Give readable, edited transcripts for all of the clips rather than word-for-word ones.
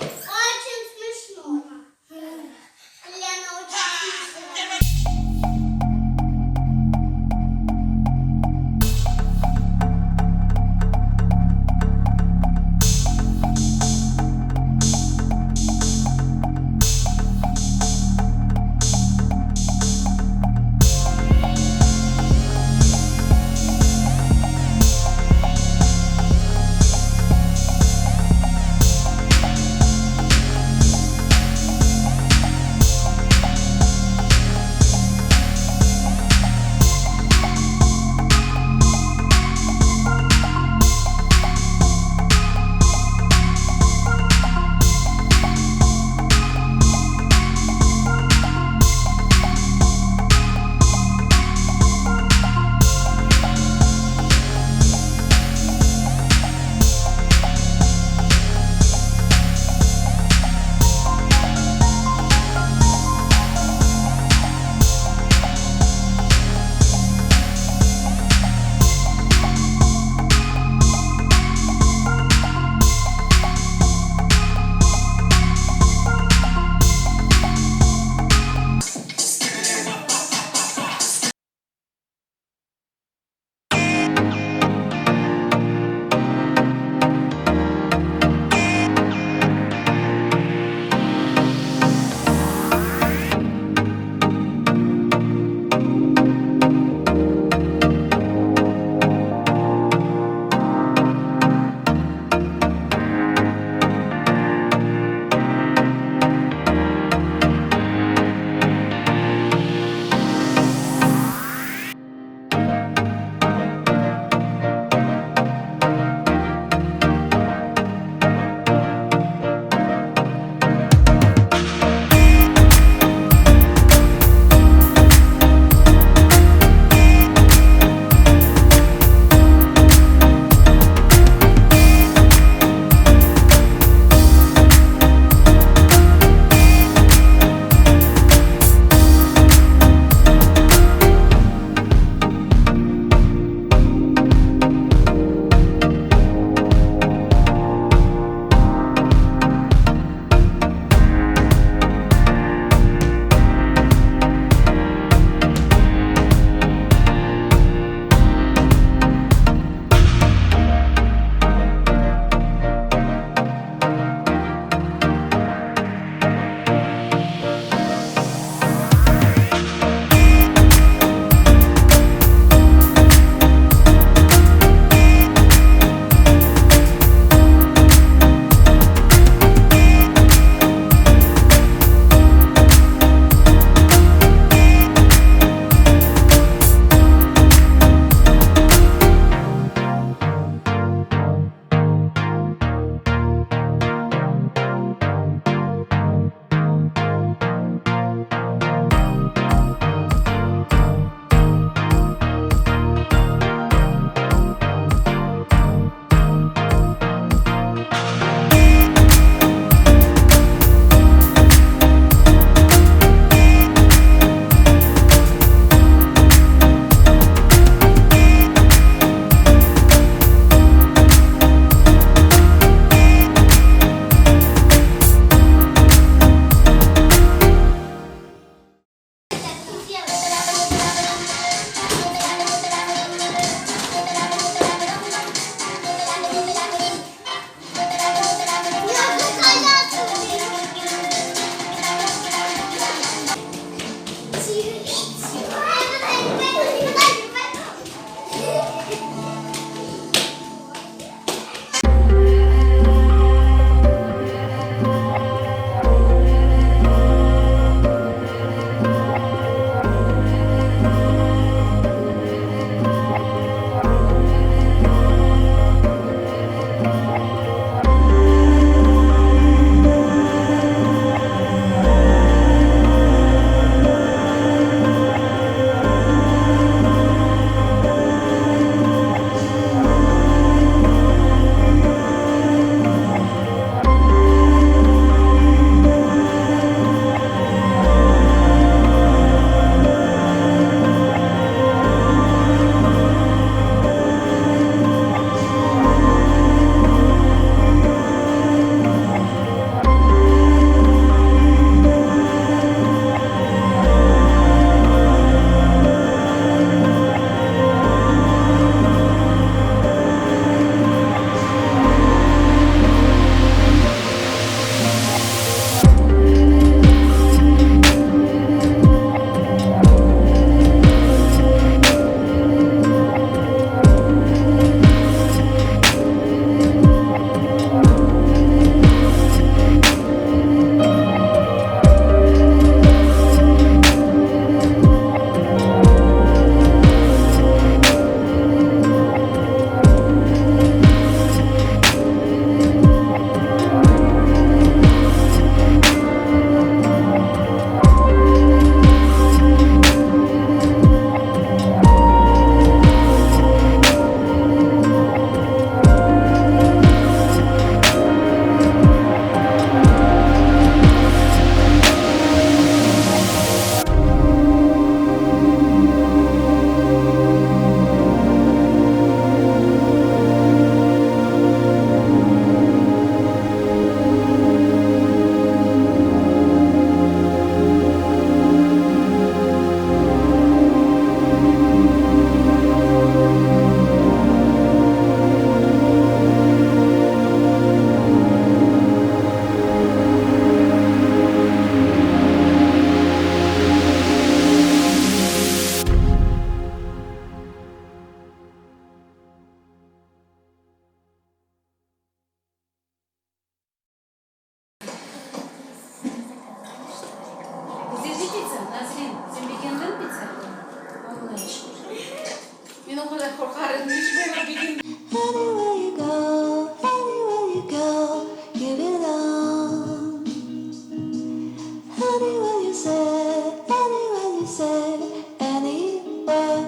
Очень смешно. Лена, очень смешно. Sen, sen begendiñ pitsa? Allağa şükür. Men o qadar qorqar edim, iç böyle begenmedim. Anywhere you go, anywhere you go, you belong. Anywhere you say, anywhere you say, anywhere.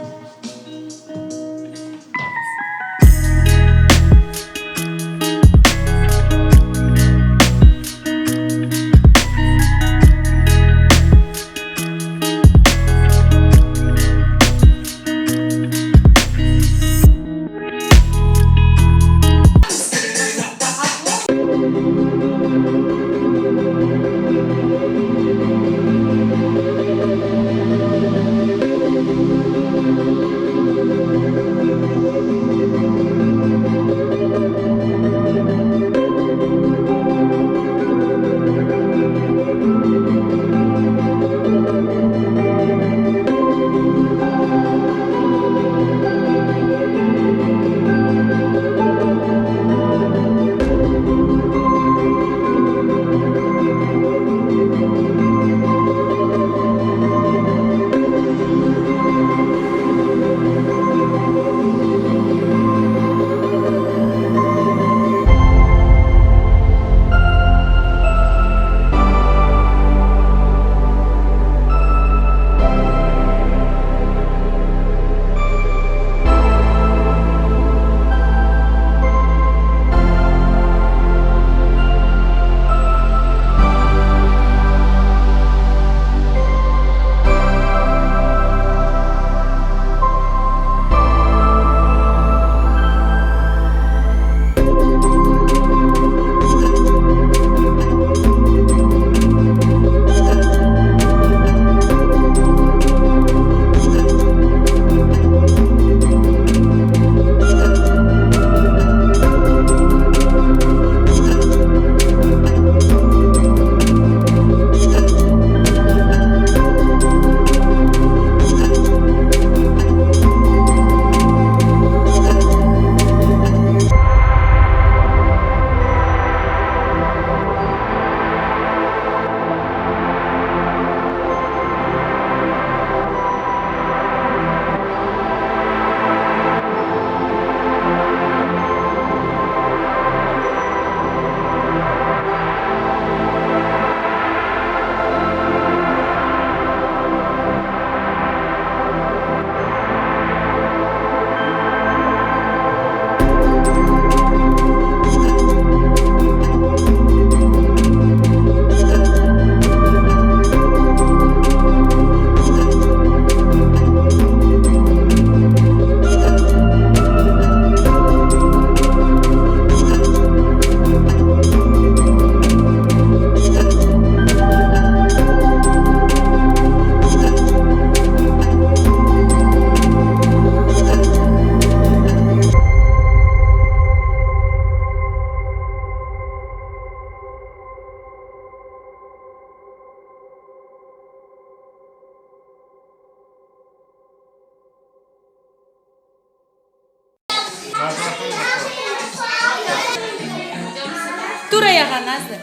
Tur ayağa, Nazlı.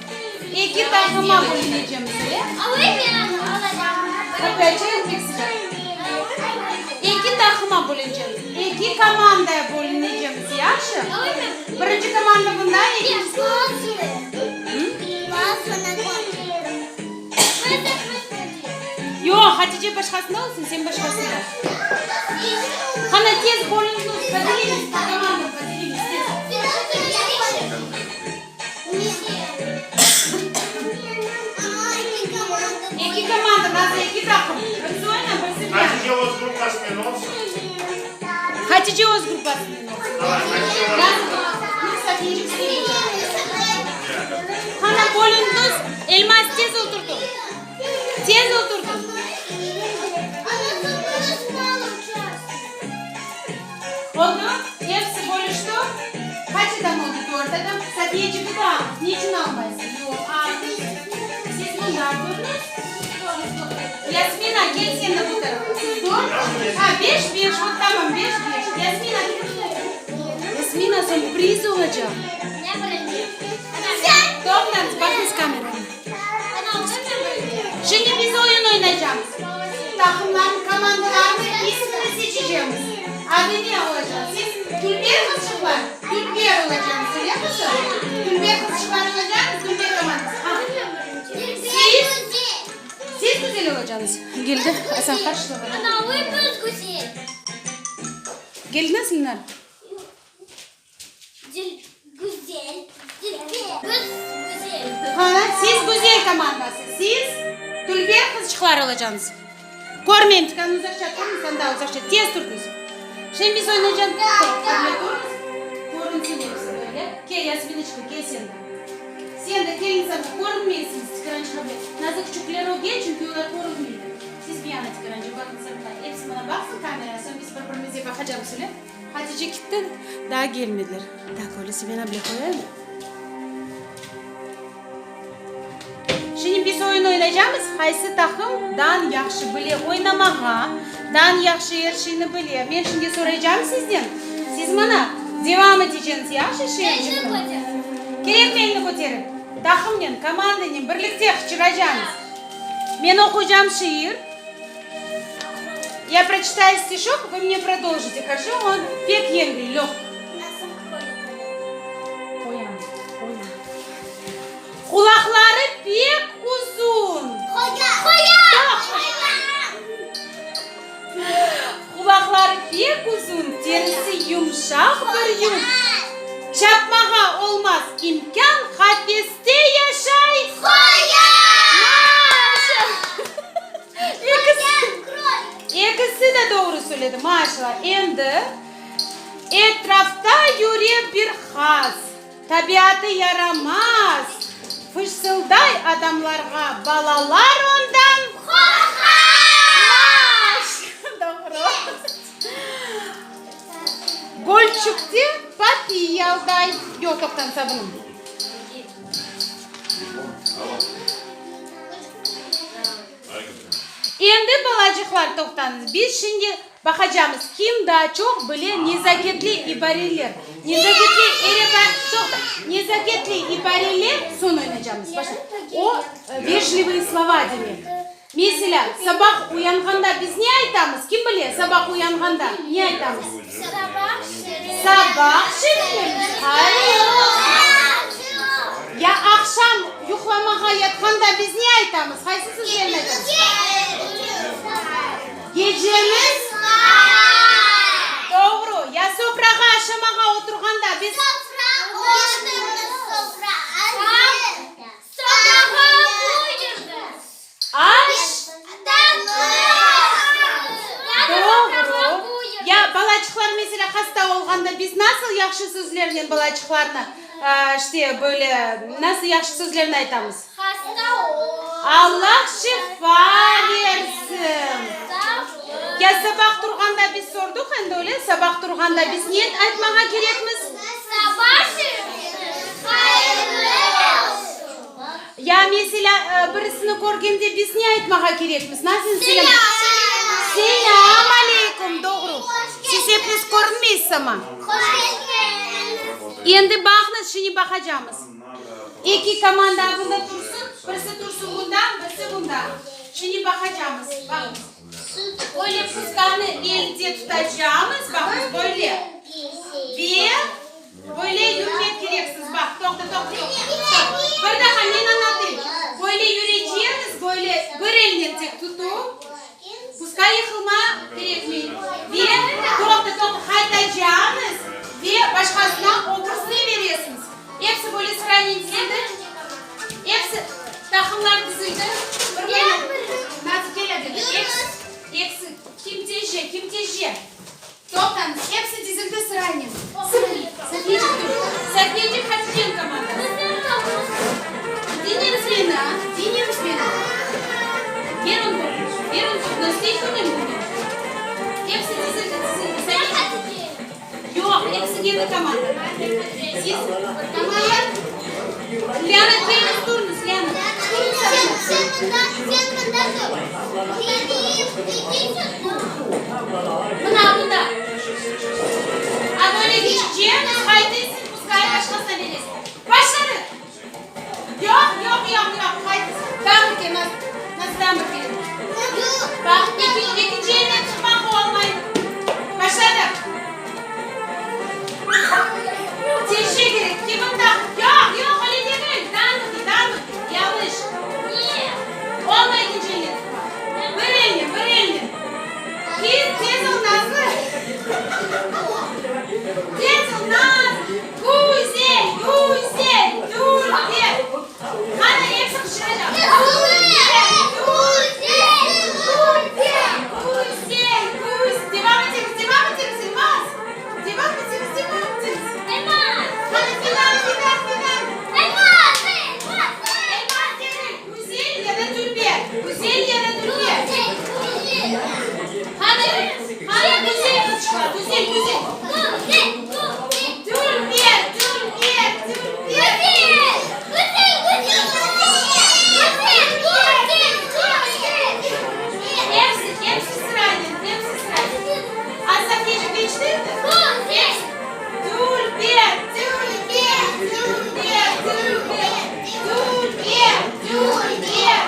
Eki taqıma bölünecemiz, e? Opet pek sıcaq. Eki taqıma bölünecemiz. Eki komandaya bölünecemiz, yahşı? Birinci komanda bunda, ekincisi... Yoq, Hatice başqasında olsun, sen başqasında. Qana, tez bölündiñiz, podelились по командам, podelились, tez. Eki komanda, Nazlı, eki taqım. Birisi oyna, birisi bir. Hatice öz gruppasınen olsun. Hatice öz gruppasınen olsun. Давай, Hatice öz Nazlı, Safiyeçik, sen Qana, bölündiñiz, Elmaz tez oturdı. Tez oturdı. Oldu? Episi bölüşti. Qaç adam oldı? Dört adam. Safiyeçikni de al. Niçün almaysıñ? Yoq, al. Siz mında turıñız. Yasmina, kel sen de bu tarafa. Siz dört. Ha, beş, beş. Вот tamam, beş, beş. Yasmina, Yasmina, soñ priz olacaq. Toqtañız, baqıñız kamerağa. Şimdi biz oyun oynaycaqmız. Madine olacaq. Siz dülber qızçıqlar, dülber olacaqsıñız, öyle qızım? Dülber qızçıqlar olacaqsıñız, dülber komandası. Ha. Siz, siz güzel olacaqsıñız. Geldi, Asan, qarşıla bana. Geldiñiz, Lenara? Ha, siz güzel komandası, siz dülber qızçıqlar olacaqsıñız. Körmeyim, tükânnı uzaqça turıñız, anda uzaqça, tez turıñız. Şimdi biz oynaycaq, böyle turıñız, körünsin episi böyle. Kel, Yasminoçka, kel sen de. Sen de keliñiz anda, körünmeysiñiz, tükânçığa bile. Nazı küçükler öge, çünki olar körünmeyler. Siz bir yana tükânçı, baqıñ, sırtqa. Episi mına baqsın kamera, soñ biz bir-birimizge baqacaqmız, öyle? Hatice kitti, daa gelmediler. Tak, öyle semena bile qoyayım. Şimdi biz oyun oynaycamız, qaysı taqım dan yahşı bile oynamağa, dan yahşı er şeyni bile. Men şimdi soraycam sizden, siz maña devam eteceñiz, yahşı şeerçikni? Kerek mi elni köterip? Taqımnen, komandanen birlikte qıçıracañız. Men oquycam şiir. Ya proçitayü stişok, vı mne prodoljite, хорошо? On pek yengil, löhk. Qoyam, qoyam. Qulaqları pek uzun. Qulaqları pek uzun, terisi yumşaq bir yün. Çapmağa olmaz imkân, qafeste yaşay. Ekisi de doğru söyledi, maşallah. Endi etrafta yüre bir qaz, tabiatı yaramaz, fışsılday adamlarğa, balalar ondan qorqa. Doğru. Gölçükte papiy yalday. Yoq, toqtan, sabunım. Endi, balacıqlar, toqtañız, biz şimdi baqacamız, kim daa çoq bile nezaketli ibareler, nezaketli erepa, toqta, nezaketli ibareler, soñ oynaycamız, başla, o, vejlivıye slova demek. Meselâ, sabah uyanğanda biz ne aytamız? Kim bile, sabah uyanğanda ne aytamız? Sabah şeriflerimiz hayırlı olsun! Ya aqşam yuqlamağa yatqanda biz ne aytamız? Qaysı sözlerni aytamız? Gecemiz hayır! Doğru. Ya sofrağa aşamağa oturğanda biz. Aş? Doğru. Ya balaçıqlar, meselâ, hasta olğanda biz nasıl yahşı sözlernen balaçıqlarnı, işte, böyle, nasıl yahşı sözlerni aytamız? Allah şifa bersin. Ya sabah turğanda biz sordıq endi, öyle, sabah turğanda biz ne aytmağa kerekmiz? Ya, meselâ, birisini körgende biz ne aytmağa kerekmiz? Nasıl selâm? Selâm aleyküm, doğru. Siz epiñiz körünmeysiz amma. Endi baqıñız, şimdi baqacamız. Eki komanda bunda tursın, birisi tursın bunda, birisi bunda. Şimdi baqacamız, baqıñız. Böyle puskanı elde tutacamız, baqıñız, böyle. Ve Böyle yürmek kereksiñiz, baq, toqta, toqta, toqta, toqta, bir daha men añlatayım. Böyle yüreceñiz, böyle bir elnen tek tutup, puska yıqılma kerekmey. Ve, toqta, toqta, qaytacañız ve başqasına öbürsine beresiñiz. Episi böyle sıranen dizildi. Episi, taqımlar dizildi. Bir böyle, Nazı, kel adına. Episi, episi, kim tezce, kim tezce. Toqtañız, episi dizildi sıraynen. Safiyecik, dur. Safiyecik, Haticeñ komandası. Diñleñiz meni, a? Diñleñiz meni. Ber onı topnı. Ber onı topnı. Seyfunen bugün. Episi dizildi, dizildi. Safiyecik. Yoq, episi kendi komanda. Siz komanda. Lâna, keliñiz, turıñız, Lâna. Turıñız, Mına bunda. A böyle keçeceñiz, qaytıysıñ, puskayı başqasına beresiñ. Başladıq! Yoq, yoq, yoq, yoq, qaytıysıñ. Daa bir kere, Naz, daa bir kere. Baq, ekinci elnen tutmaq olmay. Başladıq! Güzel, güzel. Dülber, dülber, dülber. Episi, episi sıraynen, episi sıraynen. A, Safiyeciñ keçti endi? Episi. Dülber, dülber, dülber, dülber, dülber, dülber,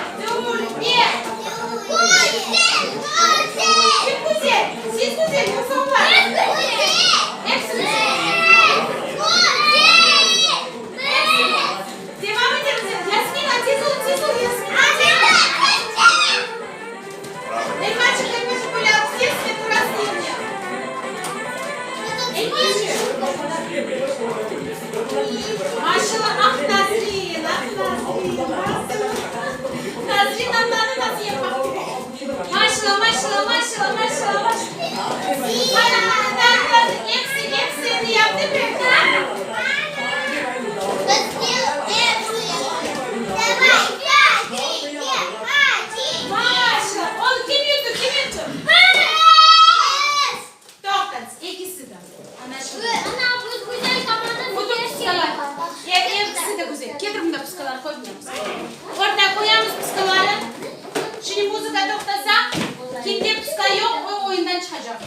dülber. Kim güzel? Siz güzel, yoqsa olar? Episi güzel. Devam etemiz. Yasmina, tez ol, tez ol, Yasmina. Elmaçıq, elmaçıq, böyle alıp kes ve turasın yerine. Elmaçıq. Maşallah, ah, Nazrin, ah, Nazrin, nasıl? Nazrin ananı nasıl yapmaq kerek? Maşallah, maşallah, maşallah, maşallah, maşallah. Qana, qana, qana, episi, episi endi yaptı bir. Maşallah, onı kim yuttı, kim yuttı? Toqtañız, ekisi de. Ana şimdi. Bütün puskalar. Episi de güzel. Ketir mında puskalar, qoy mında puskalar. Ortaya qoyamız puskaları. Şimdi muzıka toqtasa, kimde puska yoq, o oyundan çıqacaq.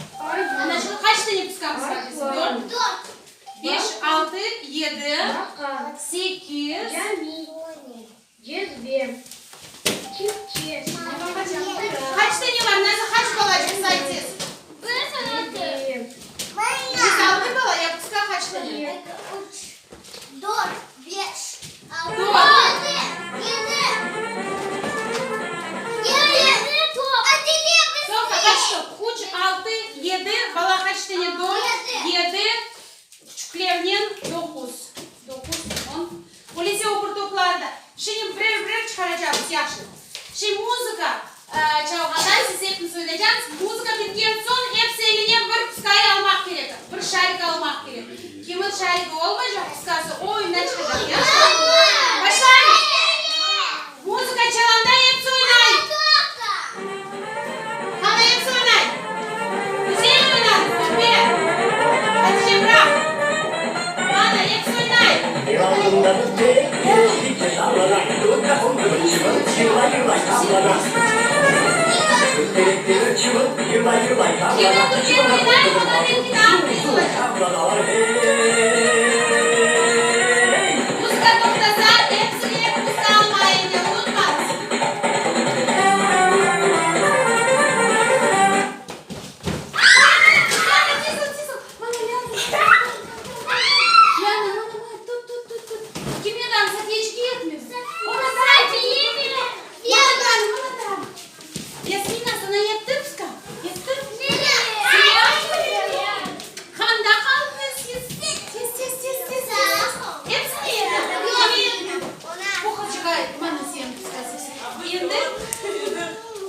Ana şimdi qaç tane puskamız bar bizim? Dört? Beş, altı, yedi, sekiz. Qaç tane bar, Nazı, qaç balacıq say tez. Biz altı bala, ya puska qaç tane? Toqta, qaç top? Üç, altı, yedi, bala qaç tane? Dört, yedi, küçüklernen doquz. Doquz, on. Öylese o bir topları da. Şimdi birer-birer çıqaracaqmız, yahşı. Şimdi muzıka çalğanda siz epiniz oynaycaqsıñız. Muzıka bitken soñ episi eline bir puskayı almaq kerek, bir şarik almaq kerek. Kimin şarigi olmaycaq, puskası, o oyundan çıqacaq, yahşımı? Başlaymız! Muzıka çalanda episi oynay. Qana, episi oynay. Güzel oynadıñ, süper! Hatice, bıraq. Qana, episi oynay. Kim endi güzel oynay, ona belki daa priz olacaq. Muzıka toqtasa, episi kelip puska almayın, unutmañız.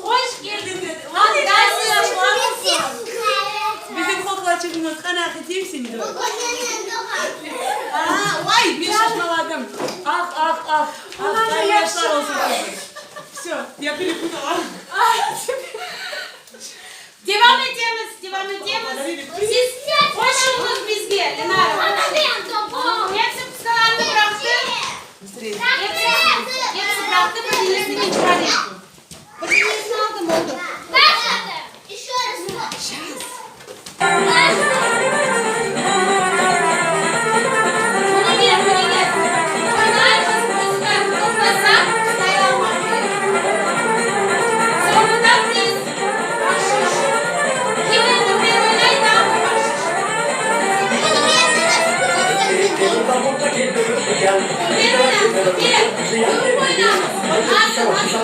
Hoş keldiñiz! Bizim qoqlaçığımız qana kimsiñ dur? Aa, vay, men şaşmaladım. Ah, ah, ah, ah, daima yaşlar olsun qızım. Vsё, ya pereputala. Devam etemiz, devam etemiz. Siz qoşulıñız bizge, Lenara. Episi puskalarını bıraqtı. Episi, episi bıraqtı, bir tanesini men çıqarayım. Bir tanesini aldım, oldı. Bunı ver, bunı ver. Oynaymız, muzıka toqtasa, puskayı almaq kerek. Soñunda priz, bahşiş. Kim endi birer oynay, daa bir bahşiş. Birer oynañız, birer. Turıp oynañız. Nasıl, nasıl?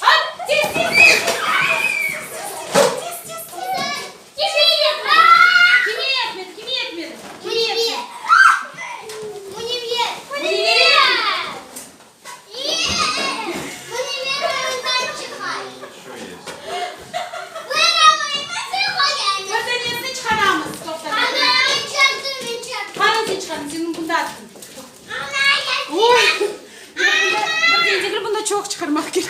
Hop, tez, tez, tez. Tez, tez, tez. Kime yetmedi, kime yetmedi? Kime yetmedi? Bir tanesini çıqaramız, toqta. Hangisini çıqarım? Sen bunda attın. Oy! Bir tane degil, bunda çoq çıqarmaq kerek.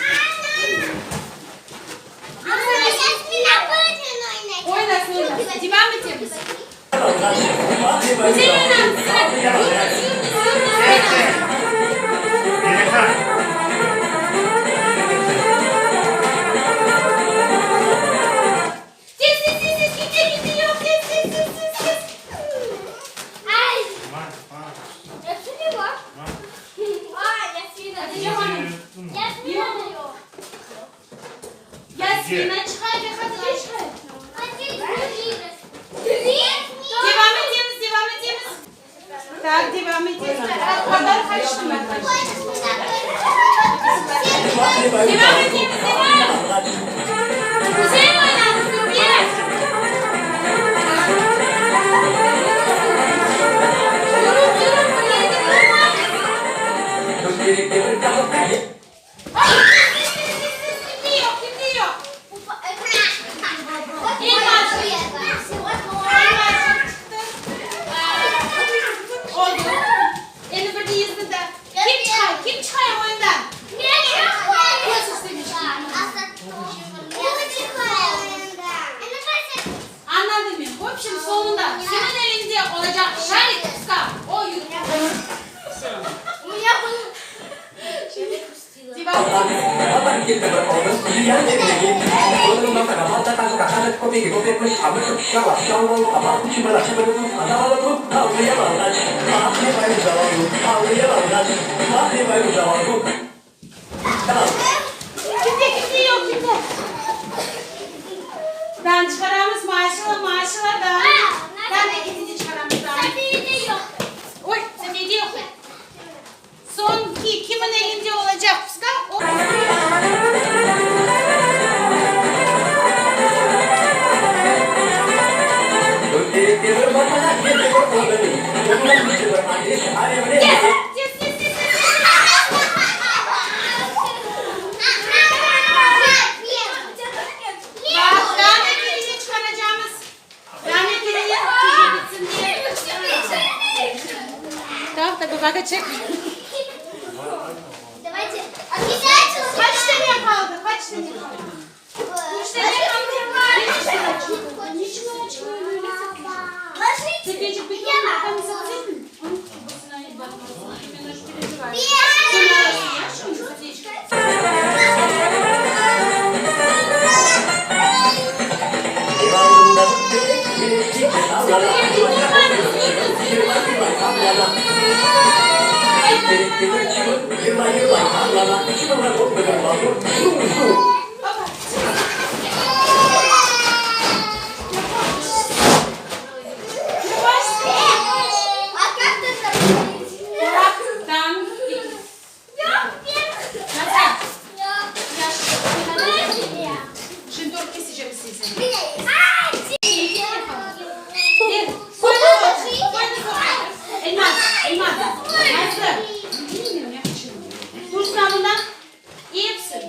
Yasmina çıqay ve Hatice çıqay. Devam etemiz, devam etemiz. Tak, devam etemiz. Qadar qaçtı mı? Devam etemiz, devam. Güzel oynadıñ, Zümre. Durun, durun, bir yerde durmañız. Kimde yoq, kimde yoq? Elmazçıq çıqtı. Oldı. Endi bir de yüzni de. Kim çıqay, kim çıqay oyundan? Añladım men. V obşem, soñunda kimin elinde olacaq şarik usta, o yuttu. Kimde, kimde yoq, kimde? Dan çıqaramız, maşila, maşila, dan. Dan ekisini çıqaramız, dan. Oy, Safiyede yoq. Soñki kimin elinde olacaq puska, o. Tez, tez, tez, tez, tez, tez. Baq, daa ne kelime çıqaracağımız? Daa ne kelime tüze bitsin diye. Tak, tak, baka çek. Qaç tane qaldı? Qaç tane qaldı? Üç tane qaldı. Niçin açmıyor öyle? Tepecik bir kere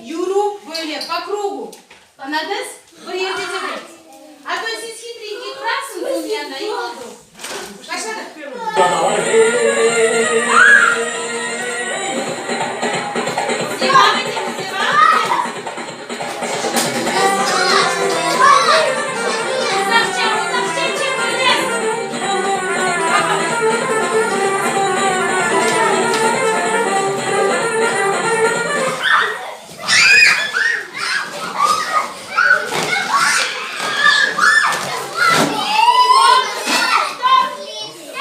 Yürü böyle по кругу. Añladıñız? Bir yerde degil. A то siz hitrenький turasıñ onıñ yanında, i oldu. Başladıq. Devam etemiz, devam etemiz. Uzaqça, uzaqça çevireceğiz.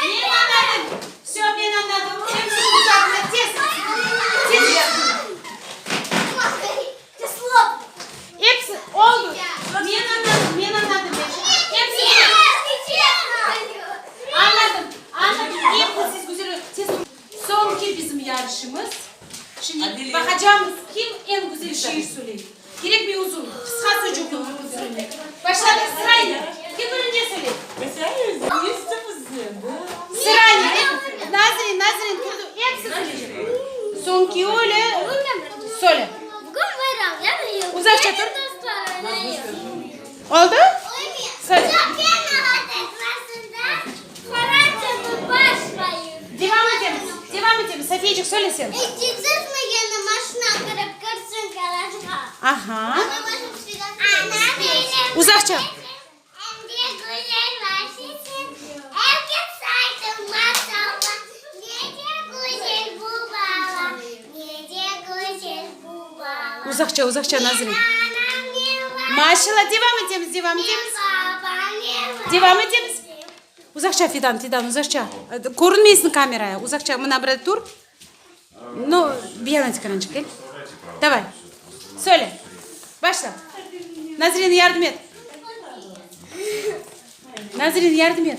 Men añladım. Vse, men añladım. Hepsi uzaqta. Tez, tez. Hepsi oldu. Men añladım, men añladım. Hepsi añladım, añladım. Hepsi siz güzel. Tez. Soñki bizim yarışımız. Şimdi baqacağımız kim eñ güzel şiir söyley. Kerekmey uzun, qısqa sözcükni söylemek. Başladıq sıraynen. Kim birinci söyley? Sıraynen. Nazrin, Nazrin turdı. Hepsi söyleycek. Soñki öyle söyle. Uzaqça tur. Oldı? Söyle. Devam etemiz, devam etemiz. Safiyecik, söyle sen. Aha. Uzaqça. Uzaqça, uzaqça, Nazrin. Maşallah, devam etemiz, devam etemiz. Devam etemiz. Uzaqça, Fidan, Fidan, uzaqça. Körünmeysiñ kameraya. Uzaqça, mına burada tur. Nu, bir yana ekrançıq, kel. Davay. Söyle. Başla. Nazrin, yardım et. Nazrin, yardım et.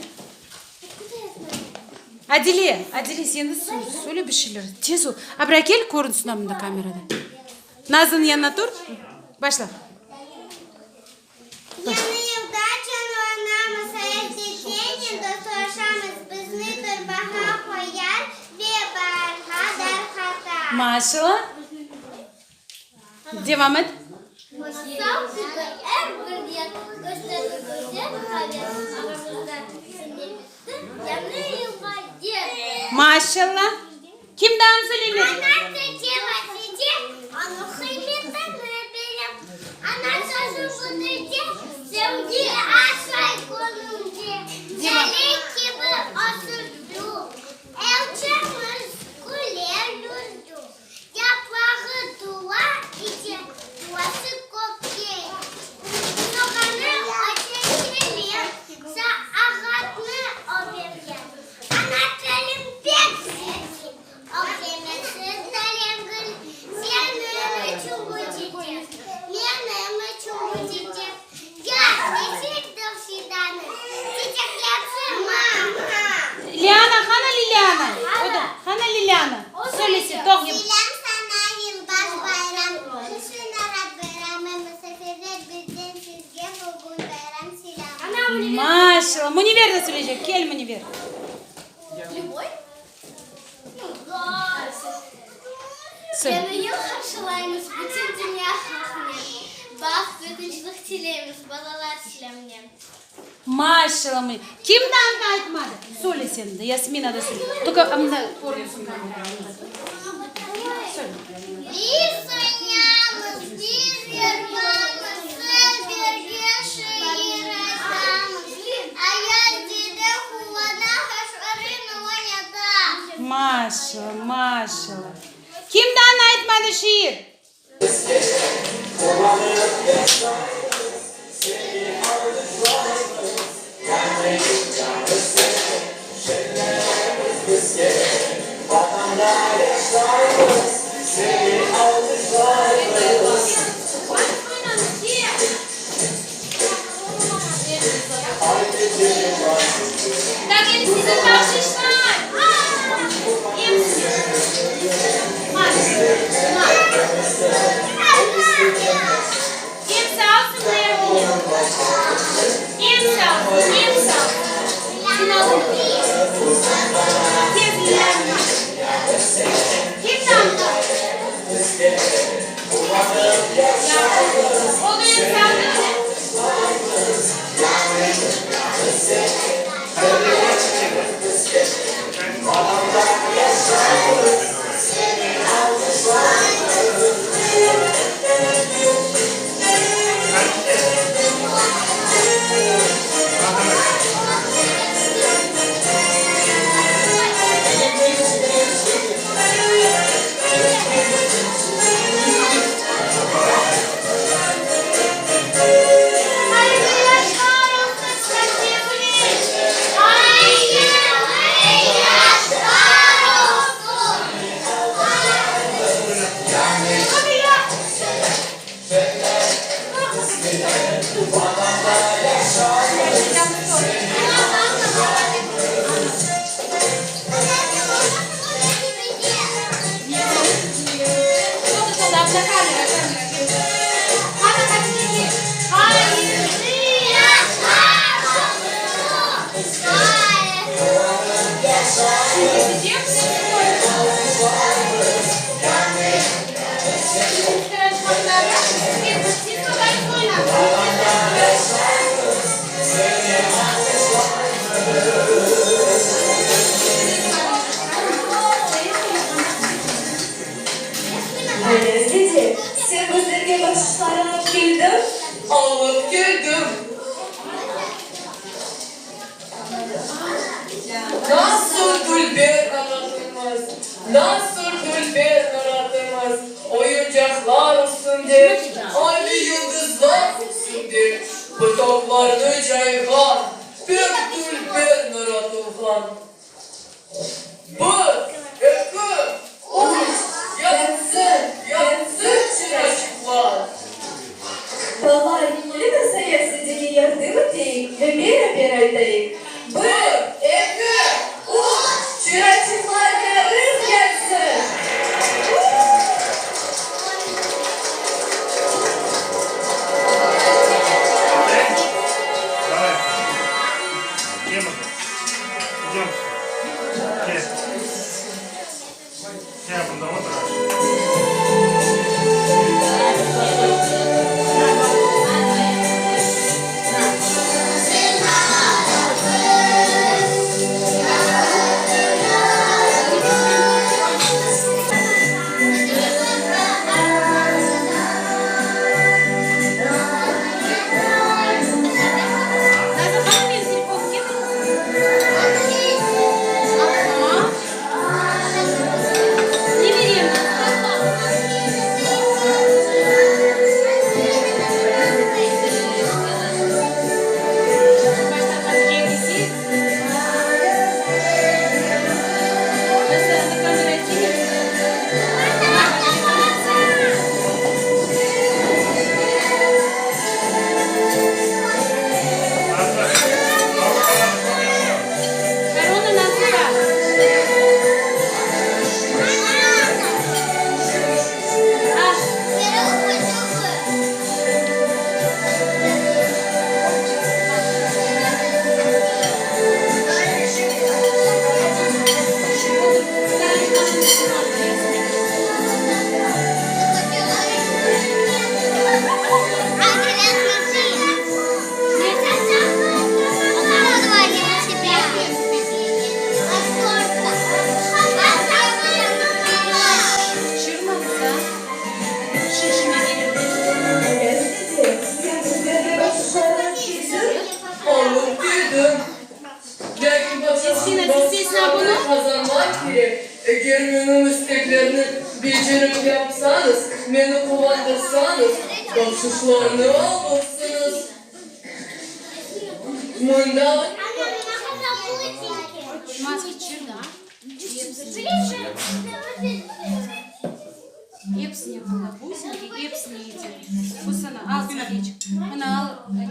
Adile, Adile, sen de söyle bir şeyler. Tez ol. Abra kel, körünsün mında kamerada. Nazlı'nıñ yanına tur. Başla. Yañı yılda canlanamız, ayaz dedenen dostlaşamız, bizni torbağa qoyar ve baarğa darqata. Maşallah. Devam et. Masal kibi er bir yer kösterdi güzel haber, aramızda sene bitti, yañı yılğa yerdir. Maşallah. Kim daa söylemedi? Ana sözü vasice, onıñ qıymetini bilip, ana sözü bütünce, sevgi aşay könülde, Cale kibi ösürdü, elçemiz güler yüzlü, Yaprağı dua ete, duası kökke. Soğannı öte kele, ağaçnı o bergen. Ana tilim pek zengin, Ökemesiz narengi. Seniñ içün bu çiçek, Menim içün bu çiçek. Yaş nesildir fidanı, Çiçeklensin mama. Liana, qana Liliana? O da, qana Liliana? Söylese, toq. Selâm saña, yılbaş bayram, Tüşün arat bayramı, Musafirler bizden sizge bugün bayram selâmı. Maşallah. Münevver de söyleycek. Kel, Münevver. Söyle. Yañı yıl qarşılaymız bütün dünya halqınen, Baht ve tınçlıq tileymiz balalar selâmınen. Maşallah. Münevver. Kim daa aytmadı? Söyle sen de, Yasmina da söyle. Только mında körünsün kamerada. Söyle. Biz oynamız, biz yırlamız, birge şiir aytamız. Ayaz dede quvana, qaşlarını oynata. Maşallah, maşallah. Kim daa aytmadı şiir? Tak, endi siziñ bahşışlar. Episi. Episi alsın mı? Episi alsın, episi alsın. Sen aldın mı? Tez Liliana. Kim aldı? Oldu episi aldı mı? Hayırlı yaşlar olsun, Safiye Hayırlı yaşlar olsun. Hadi ya. Toqta, kamera, kamera. Qana, qana, Hayırlı yaşlar olsun. Hayırlı. Ayaz dede, sen bizlerge bahşışlar alıp keldiñ? Alıp keldim. Nasıl dülber kanatımız, nasıl dülber kanatımız, oyuncaqlar üstünde, ay ve yıldızlar üstünde, pıtaqlarını cayğan, pek dülber naratılğan. Bir, eki, üç, yansın, yansın çıraçıqlar. Bala. Kel bunda otur aş. Nazlı, qani menim telefonım ketiriñiz. Aha. Ne berem, Nazlı? Baştan Hatice keseyik. Nasıl, anda kamera çekip. Nazlı, alıp qalanı çok yahşı. Korona Nazlığa. Ah, Şırmaqsa, şişme gelir. Alıp dedim. Lâkin Sesine, paşanıñ sesine bunu. qazanmaq kerek. Eger menim isteklerni becerip yapsañız, meni quvandırsañız, bahşışlarnı alırsıñız. Mında Maske çırda. Episine mına businki, episine eti. Bu sana al Safiyeciq. Mına al, ne?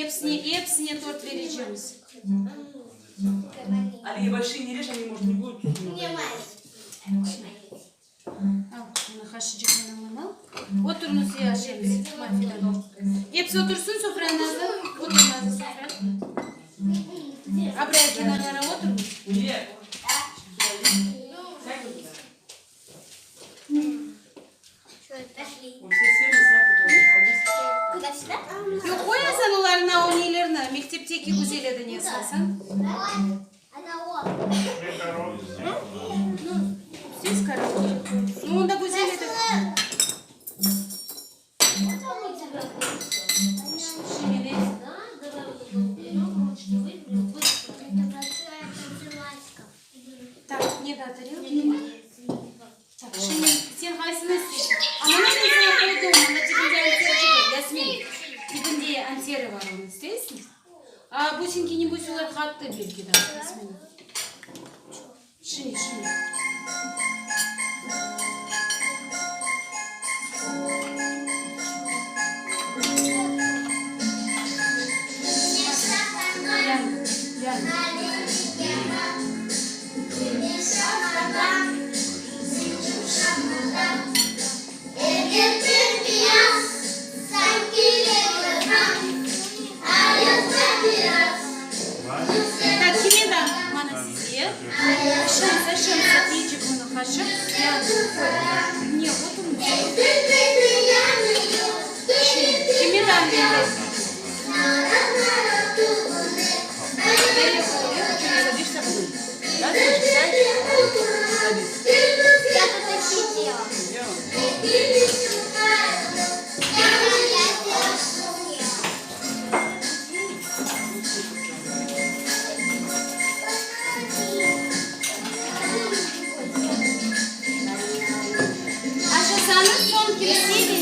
Episine, episine tort berecekmiz. Алия, большие не режь, они, может, не будут. Al, mına qaşıçıqnen aman al. Oturıñız aşaymız. Mafina. Episi otursın sofraya Nazlı. Otur Nazlı sofraya. A buraya kenarlara oturıñız. Нет. Сядь вот туда. Вон все сели, сядь туда. Садись. Куда сюда? Yoq, qoyasan olarnı o nelerni, mektepteki güzel edi ne esasen. Men karaoke isteyim. Ну, здесь караоке. Ну, onda güzel edi. Şimdi Так, не да тарелки. Так, şimdi sen qaysını isteysiñ? A mına men saña qoydım, mına tibinde anterçik, Yasmin. Tibinde anteri bar onı isteysiñ? A businki небось olar qattı belki de, Yasmin. Şimdi, şimdi. Liana, Liana. Так, kime da mana sizge. Şamsa, şamsa, deycek onı qaşıq. Liana, ne, вот он. Kime da beresiñ? Ты садишься потом? Да, ты хочешь сядь? Садись. Я тут сидела. Сделала. Aşasanıñ soñ kimse beredi.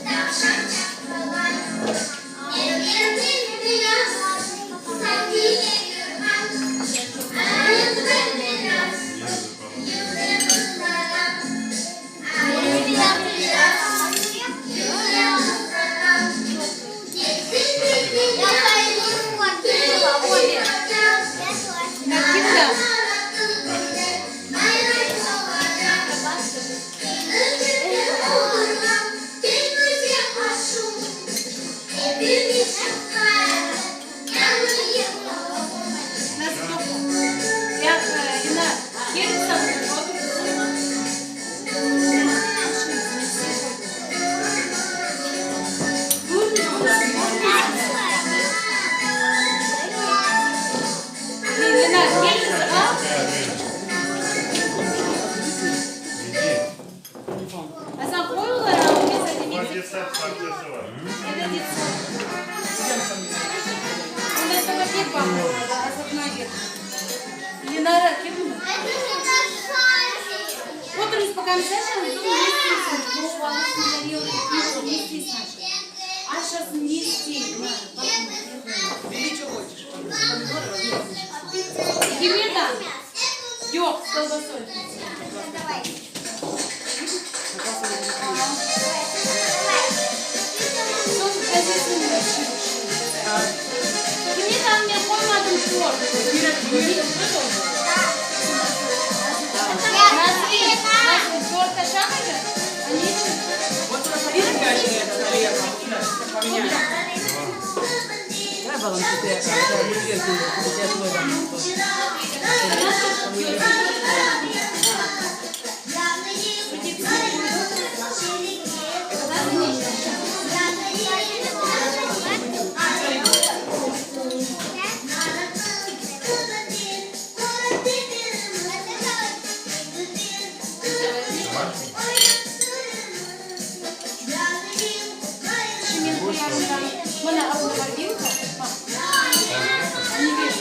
Так, kim da? Lenara, kim? Oturıñız, пока Aşasın ne istey? Бери, что хочешь. Елена? Yoq, с колбасой. Давай. Soñ gazesini Kimge men qoymadım tort? Nasrin, Nasrin, tort aşamaycaq? A neçün? Вот у нас видишь, тарелка, поменяем. Давай балам, ты, я твой дам. Şimdi men qoyarım. Mına abla vilka. Ne ver?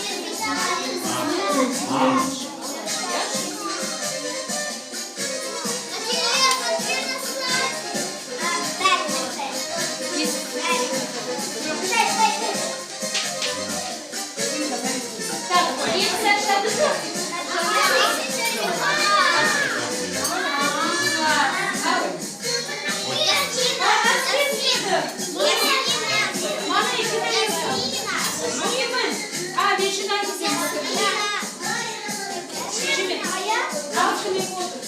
Так, episi aşadı mı? Mana eki tarelka. Kimi? A, Veşidan sen Şimdi. Al şunu otur.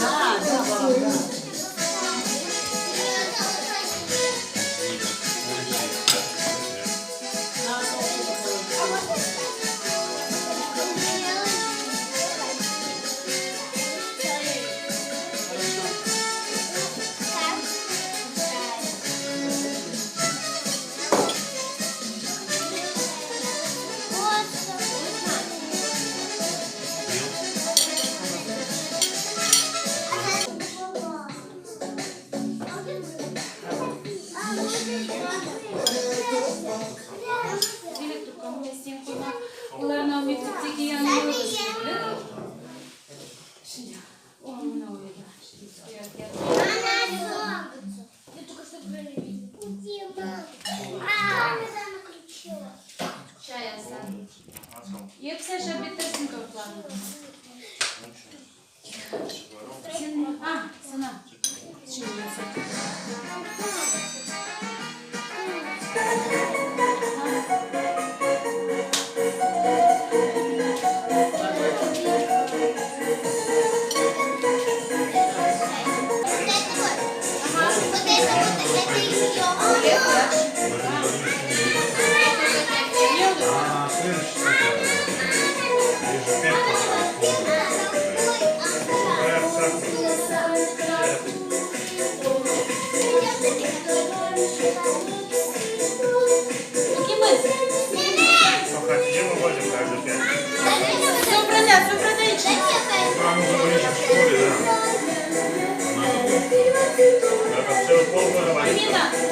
Да, да, балам, да. На, соус такой. Хорошо. Sen qoyma. Olarnı mektepteki yanına Şimdi. O, mına o edi. Я только что проверила. А, она включила. Çay Asan. Episi aşap bitirsin tortlarnı. Sen, a, saña. Şimdi men saña. Вот это вот. Вот это вот, это ее. Ne oldu? А, следующий сначала. Вижу, пять пошел. Сахар. Bu kimin? Ну, хотите, мы возим каждый пять. Sofrada, sofrada için. А, нужно ближе к школе, да. Надо. Да, там целый полгода возить. Амина.